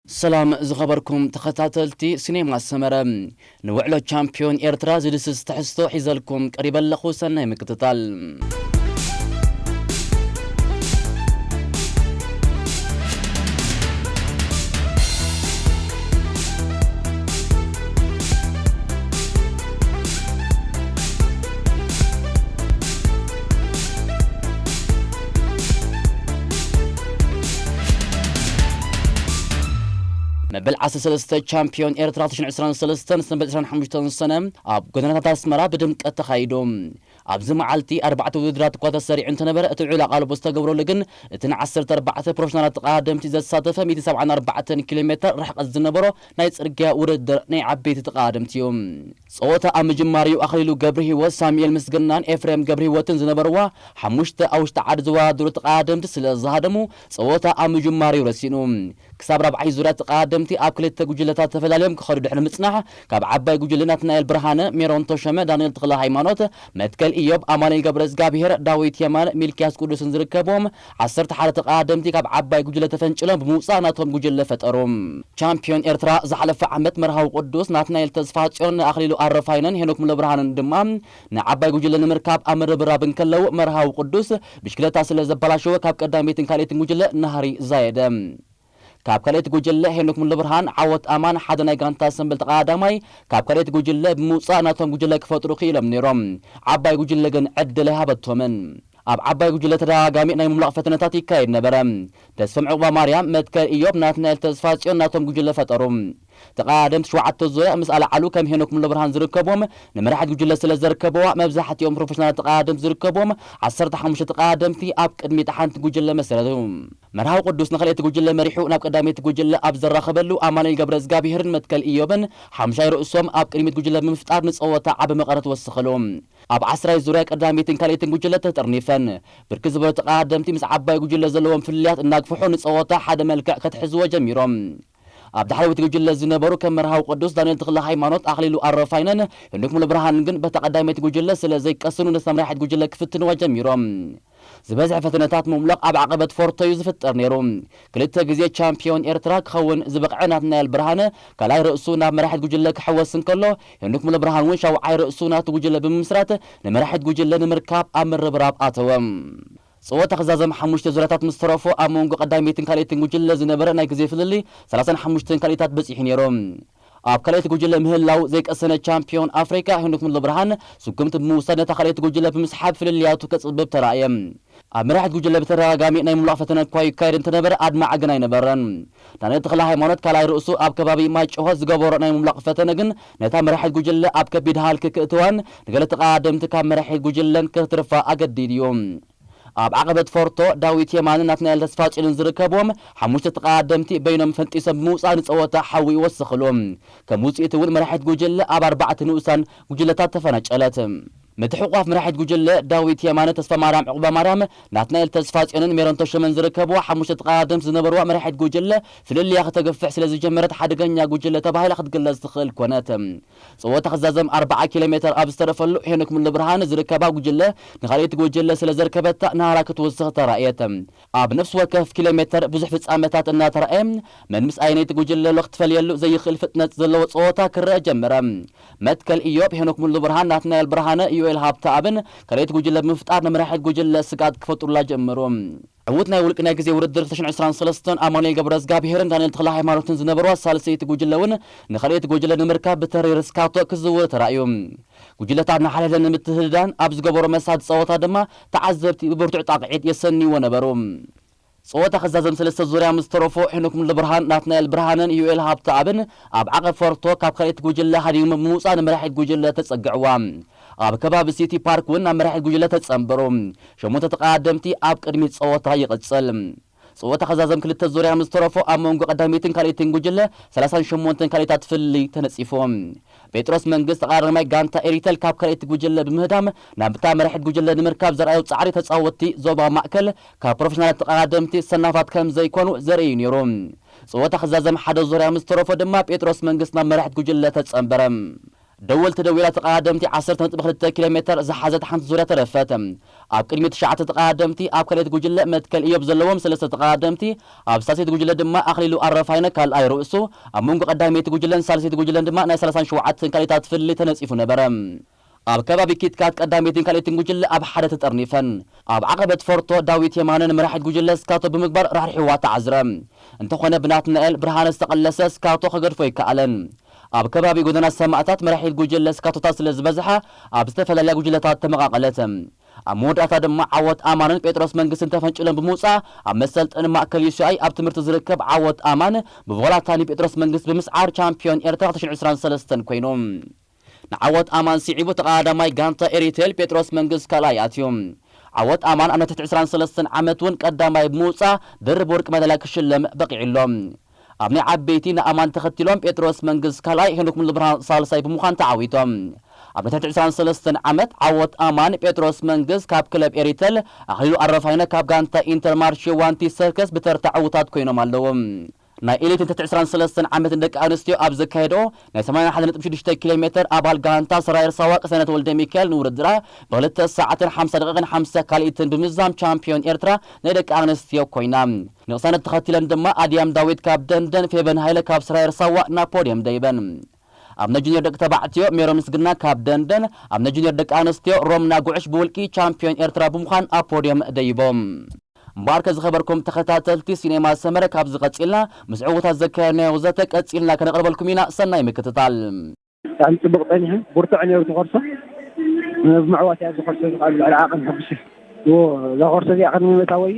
ሰላም ዝኸበርኩም ተኸታተልቲ ሲኔማ ሰመረ፣ ንውዕሎ ቻምፒዮን ኤርትራ ዝድስስ ትሕዝቶ ሒዘልኩም ቀሪበ ኣለኹ። ሰናይ ምክትታል። መበል ዓሰርተ ሰለስተ ቻምፒዮን ኤርትራ ክልተ ሽሕን ዕስራን ሰለስተን ሰንበት ዕስራን ሓሙሽተን ሰነ ኣብ ጎደናታት ኣስመራ ብድምቀት ተኻይዱ። ኣብዚ መዓልቲ ኣርባዕተ ውድድራት እኳ ተሰሪዑ እንተነበረ፣ እቲ ልዑል ኣቓልቦ ዝተገብረሉ ግን እቲ ንዓሰርተ ኣርባዕተ ፕሮፌሽናላት ተቐዳደምቲ ዘሳተፈ ሚእቲ ሰብዓን ኣርባዕተን ኪሎ ሜተር ርሕቀት ዝነበሮ ናይ ጽርግያ ውድድር ናይ ዓበይቲ ተቐዳደምቲ እዩ። ጸወታ ኣብ ምጅማርዩ ኣኽሊሉ ገብረሂወት፣ ሳሙኤል ምስግናን ኤፍሬም ገብረሂወትን ዝነበርዋ ሓሙሽተ ኣብ ውሽጢ ዓዲ ዝወዳደሩ ተቐዳደምቲ ስለ ዝሃደሙ፣ ጸወታ ኣብ ምጅማርዩ ረሲኑ። ክሳብ ራብዓይ ዙርያ ተቐዳደምቲ ኣብ ክልተ ጉጅለታት ተፈላልዮም ክኸዱ ድሕሪ ምጽናሕ፣ ካብ ዓባይ ጉጅለ ናትናኤል ብርሃነ፣ ሜሮን ተሾመ፣ ዳንኤል ተኽለ ሃይማኖት፣ መትከል ኢዮብ፣ ኣማኑኤል ገብረ እግዚኣብሔር፣ ዳዊት የማን፣ ሚልክያስ ቅዱስን ዝርከብዎም ዓሰርተ ሓደ ተቐዳደምቲ ካብ ዓባይ ጉጅለ ተፈንጭሎም ብምውጻእ ናቶም ጉጅለ ፈጠሩ። ቻምፒዮን ኤርትራ ዝሓለፈ ዓመት መርሃዊ ቅዱስ፣ ናትናኤል ተስፋጽዮን፣ ኣኽሊሉ ኣረፋይነን ሄኖክ ሙሉብርሃንን ድማ ንዓባይ ጉጅለ ንምርካብ ኣብ ምርብራብ እንከለዉ፣ መርሃዊ ቅዱስ ብሽክለታ ስለ ዘበላሸወ ካብ ቀዳመይትን ካልኣይትን ጉጅለ ናህሪ ዛየደ። ካብ ካልኣይቲ ጉጅለ ሄኖክ ሙሉብርሃን፣ ዓወት ኣማን፣ ሓደ ናይ ጋንታ ሰምበል ተቐዳዳማይ ካብ ካልኣይቲ ጉጅለ ብምውጻእ ናቶም ጉጅለ ክፈጥሩ ክኢሎም ነይሮም። ዓባይ ጉጅለ ግን ዕድል ኣይሃበቶምን። ኣብ ዓባይ ጉጅለ ተደጋጋሚ ናይ ምምላቕ ፈተነታት ይካየድ ነበረ። ተስፎም ዕቑባ ማርያም፣ መትከል ኢዮብ፣ ናትናኤል ተስፋጽዮን ናቶም ጉጅለ ፈጠሩ። ተቐዳደምቲ ሸውዓተ ዙርያ ምስ ኣለዓሉ ከም ሄኖክ ሙሉብርሃን ዝርከብዎም ንመራሒት ጉጅለ ስለ ዘርከብዋ፣ መብዛሕትኦም ፕሮፌሽናል ተቐዳደምቲ ዝርከብዎም ዓሰርተ ሓሙሽተ ተቐዳደምቲ ኣብ ቅድሚት ሓንቲ ጉጅለ መሰረቱ። መርሃዊ ቅዱስ ንኻልኣይቲ ጉጅለ መሪሑ ናብ ቀዳመይቲ ጉጅለ ኣብ ዘራኸበሉ፣ ኣማኑኤል ገብረ እግዚኣብሔርን መትከል ኢዮብን ሓሙሻይ ርእሶም ኣብ ቅድሚት ጉጅለ ብምፍጣር ንጸወታ ዓቢ መቐረት ወሰኸሉ። ኣብ ዓስራይ ዙርያ ቀዳመይትን ካልኣይትን ጉጅለ ተጠርኒፈን፣ ብርክት ዝበሉ ተቐዳደምቲ ምስ ዓባይ ጉጅለ ዘለዎም ፍልልያት እናግፍሑ ንጸወታ ሓደ መልክዕ ከትሕዝዎ ጀሚሮም። ኣብ ዳሕረወይቲ ጉጅለ ዝነበሩ ከም መርሃዊ ቅዱስ፣ ዳንኤል ተኽለ ሃይማኖት፣ ኣኽሊሉ ኣረፋይነን ሄኖክ ሙሉብርሃንን ግን በታ ቀዳመይቲ ጉጅለ ስለ ዘይቀስኑ ነታ መራሒት ጉጅለ ክፍትንዋ ጀሚሮም። ዝበዝሐ ፈተነታት ምምላቕ ኣብ ዓቐበት ፎርቶ እዩ ዝፍጠር ነይሩ። ክልተ ግዜ ቻምፒዮን ኤርትራ ክኸውን ዝበቕዐ ናትናኤል ብርሃነ ካልኣይ ርእሱ ናብ መራሒት ጉጅለ ክሕወስ እንከሎ፣ ሄኖክ ሙሉብርሃን እውን ሻውዓይ ርእሱ ናቱ ጉጅለ ብምምስራት ንመራሒት ጉጅለ ንምርካብ ኣብ ምርብራብ ኣተወ። ጸወታ ክዛዘም ሓሙሽተ ዙርያታት ምስ ተረፎ፣ ኣብ መንጎ ቀዳመይትን ካልኣይትን ጉጅለ ዝነበረ ናይ ግዜ ፍልልይ ሰላሳን ሓሙሽተን ካልኢታት በጺሑ ነይሩ። ኣብ ካልኣይቲ ጉጅለ ምህላው ዘይቀሰነ ቻምፒዮን ኣፍሪቃ ሄኖክ ሙሉብርሃን ስጉምቲ ብምውሳድ ነታ ካልኣይቲ ጉጅለ ብምስሓብ ፍልልያቱ ከጽብብ ተራእየ። ኣብ መራሒት ጉጅለ ብተደጋጋሚ ናይ ምምላቕ ፈተነ እኳ ይካየድ እንተነበረ፣ ኣድማዒ ግን ኣይነበረን። ዳንኤል ተኽለ ሃይማኖት ካልኣይ ርእሱ ኣብ ከባቢ ማይ ጭሆ ዝገበሮ ናይ ምምላቕ ፈተነ ግን ነታ መራሒት ጉጅለ ኣብ ከቢድ ሃልኪ ክእትዋን ንገለ ተቐዳደምቲ ካብ መራሒት ጉጅለን ክትርፋ ኣገዲድ እዩ። ኣብ ዓቐበት ፎርቶ፣ ዳዊት የማንን ናትናኤል ተስፋጽዮንን ዝርከብዎም ሓሙሽተ ተቐዳደምቲ በይኖም ፈንጢሶም ብምውጻእ ንጸወታ ሓዊ ይወስኽሉ። ከም ውጽኢት እውን መራሒት ጉጅለ ኣብ ኣርባዕተ ንኡሳን ጉጅለታት ተፈናጨለት። ምትሕቑቋፍ መራሒት ጉጅለ፣ ዳዊት የማነ፣ ተስፋ ማርያም ዕቑባ ማርያም፣ ናትናኤል ተስፋጽዮንን ሜሮን ተሾመን ዝርከብዋ ሓሙሽተ ተቐዳደምቲ ዝነበርዋ መራሒት ጉጅለ ፍልልያ ከተገፍሕ ስለ ዝጀመረት ሓደገኛ ጉጅለ ተባሂላ ክትግለጽ ትኽእል ኮነት። ጸወታ ክዛዘም ኣርብዓ ኪሎ ሜተር ኣብ ዝተረፈሉ፣ ሄኖክ ሙሉብርሃን ዝርከባ ጉጅለ ንኻልኣይቲ ጉጅለ ስለ ዘርከበታ ናህራ ክትውስኽ ተራእየት። ኣብ ነፍሲ ወከፍ ኪሎ ሜተር ብዙሕ ፍጻመታት እናተራእየ፣ መን ምስ ኣየነይቲ ጉጅለ ኣሎ ክትፈልየሉ ዘይኽእል ፍጥነት ዘለዎ ጸወታ ክረአ ጀመረ። መትከል ኢዮብ፣ ሄኖክ ሙሉብርሃን፣ ናትናኤል ብርሃነ፣ ዮኤል ሃብተኣብን ካልኣይቲ ጉጅለ ብምፍጣር ንመራሒት ጉጅለ ስግኣት ክፈጥሩላ ጀመሩ። ዕዉት ናይ ውልቂ ናይ ግዜ ውድድር ክልተ ሽሕን ዕስራን ሰለስተን ኣማኑኤል ገብረዝጋብሄርን ዳንኤል ተኽለ ሃይማኖትን ዝነበርዋ ሳልሰይቲ ጉጅለ እውን ንኻልኣይቲ ጉጅለ ንምርካብ ብተሪር ስካቶ ክዝውር ተራእዩ። ጉጅለታት ንሓድሕደን ንምትህድዳን ኣብ ዝገበሮ መሳጢ ጸወታ ድማ ተዓዘብቲ ብብርቱዕ ጣቕዒት የሰንይዎ ነበሩ። ጸወታ ክዛዘም ሰለስተ ዙርያ ምስ ተረፎ፣ ሄኖክ ሙሉብርሃን፣ ናትናኤል ብርሃነን ዩኤል ሃብተኣብን ኣብ ዓቐብ ፎርቶ ካብ ካልኣይቲ ጉጅለ ሃዲሞም ብምውጻእ ንመራሒት ጉጅለ ተጸግዕዋ። ኣብ ከባቢ ሲቲ ፓርክ እውን ናብ መራሒት ጉጅለ ተጸንበሩ። ሸሞንተ ተቐዳደምቲ ኣብ ቅድሚት ጸወታ ይቕጽል። ጸወታ ክዛዘም ክልተ ዙርያ ምስ ተረፎ፣ ኣብ መንጎ ቀዳመይትን ካልኣይትን ጉጅለ ሰላሳን ሸሞንተን ካልኢታት ፍልልይ ተነጺፉ። ጴጥሮስ መንግስት፣ ተቐዳዳማይ ጋንታ ኤሪተል፣ ካብ ካልኣይቲ ጉጅለ ብምህዳም ናብታ መራሒት ጉጅለ ንምርካብ ዘርኣዮ ጻዕሪ ተጻወትቲ ዞባ ማእከል ካብ ፕሮፌሽናል ተቐዳደምቲ ሰናፋት ከም ዘይኮኑ ዘርኢ እዩ ነይሩ። ጸወታ ክዛዘም ሓደ ዙርያ ምስ ተረፎ ድማ ጴጥሮስ መንግስት ናብ መራሒት ጉጅለ ተጸንበረ። ደወል ተደዊላ ተቐዳደምቲ ዓሰርተ ነጥቢ ክልተ ኪሎ ሜተር ዝሓዘት ሓንቲ ዙርያ ተረፈት። ኣብ ቅድሚ ትሽዓተ ተቐዳደምቲ ኣብ ካልኣይቲ ጉጅለ መትከል እዮብ ዘለዎም ሰለስተ ተቐዳደምቲ፣ ኣብ ሳልሰይቲ ጉጅለ ድማ ኣኽሊሉ ኣረፋይነ ካልኣይ ርእሱ፣ ኣብ መንጎ ቀዳመይቲ ጉጅለን ሳልሰይቲ ጉጅለን ድማ ናይ ሰላሳን ሸውዓተን ካልኢታት ፍልልይ ተነጺፉ ነበረ። ኣብ ከባቢ ኪትካት ቀዳመይትን ካልኣይትን ጉጅለ ኣብ ሓደ ተጠርኒፈን። ኣብ ዓቐበት ፎርቶ ዳዊት የማነ ንመራሒት ጉጅለ ስካቶ ብምግባር ራሕሪሕዋ ተዓዝረ። እንተኾነ ብናትናኤል ብርሃነ ዝተቐለሰ ስካቶ ከገድፎ ኣይከኣለን። ኣብ ከባቢ ጎደና ሰማእታት መራሒት ጉጅለ ስካቶታት ስለ ዝበዝሐ ኣብ ዝተፈላለያ ጉጅለታት ተመቓቐለት። ኣብ መወዳእታ ድማ ዓወት ኣማንን ጴጥሮስ መንግስትን ተፈንጭሎም ብምውፃእ ኣብ መሰልጠኒ ማእከል ዩ ሲ ኣይ ኣብ ትምህርቲ ዝርከብ ዓወት ኣማን ብቮላታ ንጴጥሮስ መንግስት ብምስዓር ቻምፒዮን ኤርትራ ክልተ ሽሕን ዕስራን ሰለስተን ኮይኑ። ንዓወት ኣማን ስዒቡ ተቐዳዳማይ ጋንታ ኤሪቴል ጴጥሮስ መንግስት ካልኣይ ኣትዩ። ዓወት ኣማን ኣብ ናይ ትሕቲ ዕስራን ሰለስተን ዓመት እውን ቀዳማይ ብምውፃእ ድርብ ወርቂ መዳልያ ክሽለም በቒዑ ኣሎ። ኣብ ናይ ዓበይቲ ንኣማን ተኸቲሎም ጴጥሮስ መንግስት ካልኣይ፣ ሄኖክ ሙሉብርሃን ሳልሳይ ብምዃን ተዓዊቶም። ኣብ ናይ ትሕቲ ዕስራን ሰለስተን ዓመት ዓወት ኣማን ጴጥሮስ መንግስት ካብ ክለብ ኤሪቴል፣ ኣኽሊሉ ኣረፋይነ ካብ ጋንታ ኢንተርማርሼ ዋንቲ ሰርከስ ብተርታ ዕዉታት ኮይኖም ኣለዉ። ናይ ኤሊት ትሕቲ ዕስራን ሰለስተን ዓመትን ደቂ ኣንስትዮ ኣብ ዘካየድኦ ናይ ሰማንያን ሓደን ነጥቢ ሽዱሽተ ኪሎ ሜተር ኣባል ጋንታ ሰራየር ሳዋ ቅሰነት ወልደ ሚካኤል ንውድድራ ብክልተ ሰዓትን ሓምሳ ደቂቕን ሓምሳ ካልኢትን ብምዝዛም ቻምፒዮን ኤርትራ ናይ ደቂ ኣንስትዮ ኮይና። ንቅሳነት ተኸቲለን ድማ ኣድያም ዳዊት ካብ ደንደን፣ ፌበን ሃይለ ካብ ሰራየር ሳዋ ናብ ፖድየም ደይበን። ኣብ ናይ ጁኒየር ደቂ ተባዕትዮ ሜሮን ምስግና ካብ ደንደን፣ ኣብ ናይ ጁኒየር ደቂ ኣንስትዮ ሮምና ጉዕሽ ብውልቂ ቻምፒዮን ኤርትራ ብምዃን ኣብ ፖድየም ደይቦም። እምበኣርከ ዝኸበርኩም ተኸታተልቲ ሲኔማ ሰመረ፣ ካብዚ ቀጺልና ምስ ዕዉታት ዘካየድናዮ ዘተ ቀጺልና ከነቕርበልኩም ኢና። ሰናይ ምክትታል። ብጣዕሚ ጽቡቕ ጸኒሑ፣ ብርቱዕ ነይሩ እቲ ኮርሶ። ብምዕዋት እያ እዚ ኮርሶ እዚ ከዓ ልዕሊ ዓቐን ሕጉስ እዩ። እዎ፣ እዛ ኮርሶ እዚኣ ቅድሚ ምእታወይ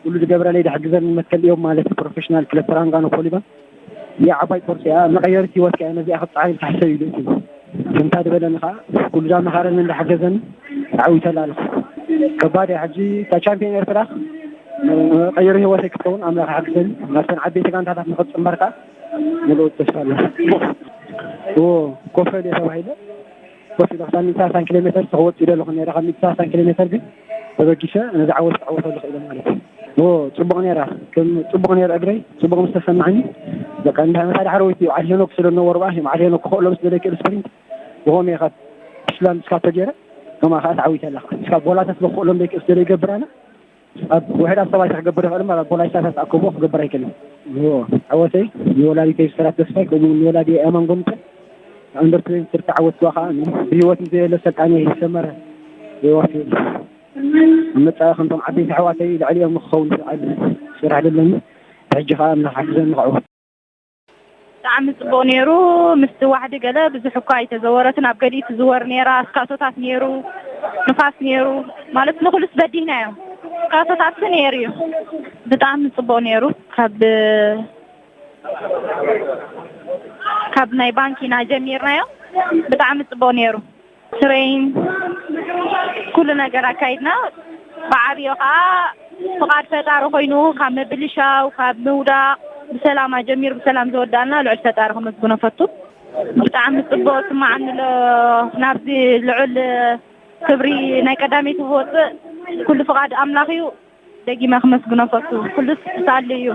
ኩሉ ዝገብረለይ ዝሕግዘኒ መትከል እዮም ማለት እዩ። ፕሮፌሽናል ክለብ ተራንጋኖ ፖሊጎን እዚኣ ዓባይ ኮርሶ እያ፣ መቐየሪት ህይወትካ እያ፣ ነዚኣ ክትጻዕር ኢልካ ሕሰብ ኢሉ እዩ። ከምታ ዝበለኒ ከዓ ኩሉ ዳመኻረኒ እንዳሓገዘኒ ተዓዊተላ ኣለኹ። ከባድ እያ ሕጂ እታ ቻምፒዮን ኤርትራ መቐየሪ ህይወተይ ክትከውን ኣምላኽ ይሓግዘኒ። ናብተን ዓበይቲ ጋንታታት ንኽትጽንበር ከዓ ሙሉእ ተስፋ ኣለኒ። እዎ፣ ኮፈል እየ ተባሂለ። ኮፍ ኢለ ክሳብ ሚእቲ ሰላሳን ኪሎ ሜተር ክወጽእ ይደለኹ ነይረ። ካብ ሚእቲ ሰላሳን ኪሎ ሜተር ግን ተበጊሰ ነዚ ዓወት ክዕወተሉ ክኢለ ማለት እዩ። እዎ፣ ጽቡቕ ነይራ። ከም ጽቡቕ ነይሩ እግረይ፣ ጽቡቕ ምስ ተሰማዕኒ፣ በቃ፣ እንታይ መታ ዳሕረወይቲ እዩ፣ ዓሊ ሄኖክ ስለ ዝነበሩ በኣ፣ እዮም ዓሊ ሄኖክ ክኸእሎ ምስ ደለየ ክእል ስፕሪንት፣ ብኸመይ ኢኻ ስላም ስካቶ ገይረ፣ ከምኣ ከኣ ተዓዊተ ኣለኻ። ስካብ ቦላታ ስለ ክኽእሎ ደይ ክእል ስለ ዘይገብር ኣነ፣ ኣብ ውሕድ ኣብ ሰብኣይ ክገብር ይኽእል እምበር፣ ኣብ ቦላይሳታት ኣከቦ ክገብር ኣይክእልን። እዎ፣ ዓወተይ ንወላዲተይ ብሰራት ተስፋይ፣ ከምኡ እውን ንወላዲ ኣማን ጎምተ፣ ኣንደር ትዌንቲ ስርተ ዓወት ክዋ ከኣ፣ ብህይወት ንዘየለ ሰልጣኒ ሰመረ የዋፊ። ኣብ መጻኢ ከምቶም ዓበይቲ ኣሕዋተይ ልዕሊኦም ክኸውን ዝኽእል ስራሕ ዘለኒ፣ ብሕጂ ከኣ ኣምላኽ ሓግዘኒ ክዕወት። ብጣዕሚ ጽቡቕ ነይሩ። ምስቲ ዋሕዲ ገለ ብዙሕ እኳ ኣይተዘወረትን፣ ኣብ ገሊኡ ትዝወር ነይራ። እስካቶታት ነይሩ፣ ንፋስ ነይሩ፣ ማለት ንኹሉስ በዲህናዮ። እስካቶታት ግን ነይሩ እዩ። ብጣዕሚ ጽቡቕ ነይሩ። ካብ፣ ካብ ናይ ባንኪና ጀሚርናዮ። ብጣዕሚ ጽቡቕ ነይሩ። ትሬን፣ ኩሉ ነገር ኣካይድና። ብዓብዮ ኸዓ ፍቓድ ፈጣሪ ኮይኑ፣ ካብ ምብልሻው፣ ካብ ምውዳቕ፣ ብሰላም ኣጀሚሩ ብሰላም ዘወዳእና ልዑል ፈጣሪ ከመስግኖ ፈቱ። ብጣዕሚ ጽቡቕ ስማዓኒ ኣሎ። ናብዚ ልዑል ክብሪ ናይ ቀዳመይቲ ክወጽእ ኩሉ ፍቓድ ኣምላኽ እዩ። ደጊመ ክመስግኖ ፈቱ። ኩሉስ ብሳሉ እዩ።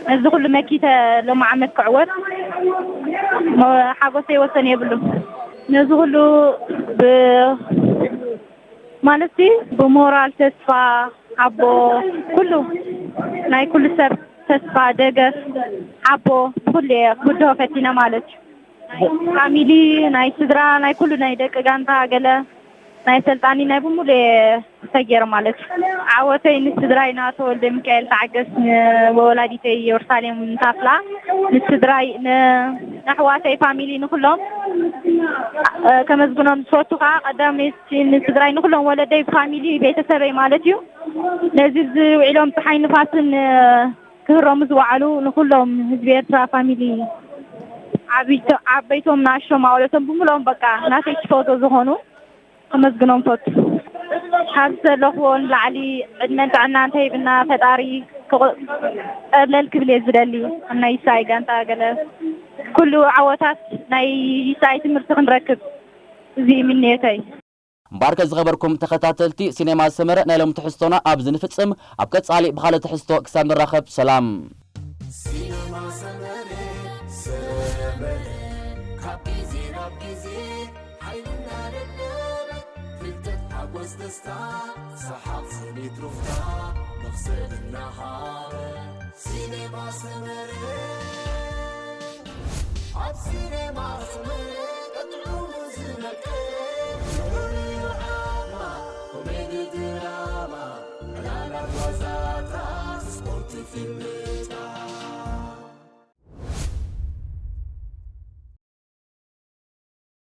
ነዚ ኩሉ መኪተ ሎሚ ዓመት ክዕወት ሞ-፣ ሓጎሰይ ወሰን የብሉን። ነዚ ኩሉ ብ-፣ ማለትሲ ብሞራል ተስፋ ሓቦ፣ ኩሉ ናይ ኩሉ ሰብ ተስፋ፣ ደገፍ፣ ሓቦ፣ ኩሉ እየ ክብድሆ ፈቲነ ማለት እዩ። ፋሚሊ፣ ናይ ስድራ፣ ናይ ኩሉ ናይ ደቂ ጋንታ ገለ ናይ ሰልጣኒ ናይ ብምሉእ እየ ተገይረ ማለት እዩ። ዓወተይ ንስድራይ ናቶ ወልደ ሚካኤል ተዓገስ፣ ንወላዲተይ ኢየሩሳሌም ታፍላ፣ ንስድራይ፣ ን-፣ ንኣሕዋተይ ፋሚሊ ንኩሎም፣ እ፣ ከመስግኖም ዝፈቱ ከዓ ቀዳመይቲ ንስድራይ ንኩሎም ወለደይ ፋሚሊ ቤተሰበይ ማለት እዩ። ነዚ ዝውዒሎም ፀሓይ ንፋስን፣ እ፣ ክህረሙ ዝወዓሉ ንኩሎም ህዝቢ ኤርትራ ፋሚሊ ዓቢቶ-፣ ዓበይቶም ናእሽቶም ኣወለቶም ብምሎም በቃ ናተይ ትፈቶ ዝኾኑ ከመስግኖም ፈቱ። ካብ ዘለኽዎ ንላዕሊ ዕድመን ጥዕና እንተሂብና ፈጣሪ ክቕ-፣ ጠብለል ክብል እየ ዝደሊ። ናይ ይሳይ ጋንታ ገለ ኩሉ ዓወታት ናይ ይሳይ ትምህርቲ ክንረክብ እዚ ምንየተይ። እምበኣርከ ዝኸበርኩም ተኸታተልቲ ሲኔማ ሰመረ ናይ ሎም ትሕዝቶና ኣብዚ ንፍጽም። ኣብ ቀጻሊ ብኻልእ ትሕዝቶ ክሳብ ንራኸብ ሰላም። ሲነማ ሰመረ፣ ሰመረ፣ ካብ ግዜ ናብ ግዜ ሓይልና ደለበ ፍልጠት ሓጎስ ደስታ ሰሓቕ ስኒት ሩፍታ መኽሰብ እናሃበ ሲኔማ ሰመረ ኣብ ሲኔማ ሰመረ ቀጥዑ ዝመቀረ ፍሉይ ዓማ ኮሜዲ ድራማ ዕላላት ዋዛታት ስፖርት ፊልም